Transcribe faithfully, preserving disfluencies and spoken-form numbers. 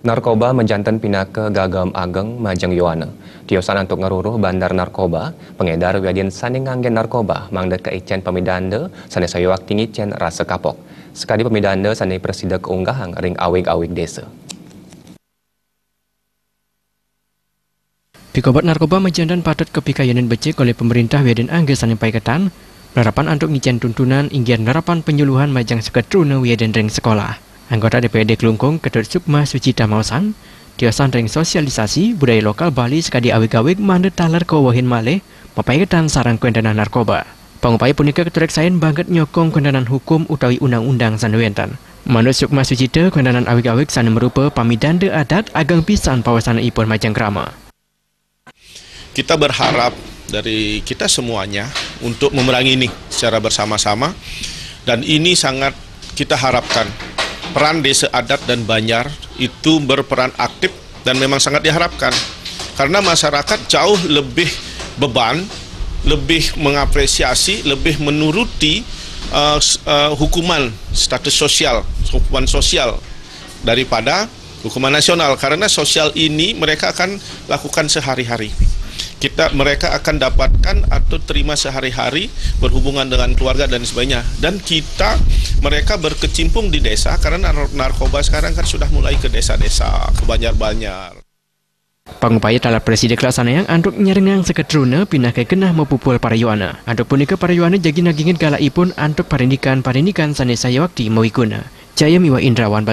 Narkoba majanten pinaka gagam ageng majeng yowana. Tiosan antuk ngaruruh bandar narkoba, pangedar wiadin sane nganggen narkoba mangda kaicen pamidanda sane sayuwakti ngicen rasa kapok. Sakadi pamidanda sane prasida kaunggahang ring awig-awig desa. Pikobet narkoba majanten patut kapikayanin becik olih pemerintah wiadin angga sane paiketan, nerapan antuk ngicen tuntunan inggih nerapan penyuluhan majeng seketruna wiadin ring sekolah. Anggota D P R D Klungkung Ketut Sukma Sucita maosang, tiosan ring sosialisasi budaya lokal Bali sakadi awig-awig mangda taler kawehin malih, mapaiketan sareng kuentenan narkoba. Pangupaya punika katureksain banget nyokong kuentenan hukum utawi undang-undang sane wenten. Manut Sukma Sucita, kuentenan awig-awig sane marupa pamidanda adat ageng pisan pawasanipun majeng krama. Kita berharap dari kita semuanya untuk memerangi ini secara bersama-sama, dan ini sangat kita harapkan peran desa adat dan banjar itu berperan aktif dan memang sangat diharapkan karena masyarakat jauh lebih beban, lebih mengapresiasi, lebih menuruti uh, uh, hukuman status sosial, hukuman sosial daripada hukuman nasional karena sosial ini mereka akan lakukan sehari-hari. Kita mereka akan dapatkan atau terima sehari-hari berhubungan dengan keluarga dan sebagainya. Dan kita mereka berkecimpung di desa karena narkoba sekarang kan sudah mulai ke desa-desa, ke banjar-banjar. Pangupaya taler prasida kalaksanayang antuk nyerengang seketruna pinaka genah mapupul para yowana. Antuk punika para yowana jagi nagingin galakipun antuk parindikan-parindikan sane sayuwakti mawiguna. Jaya miwah Indrawan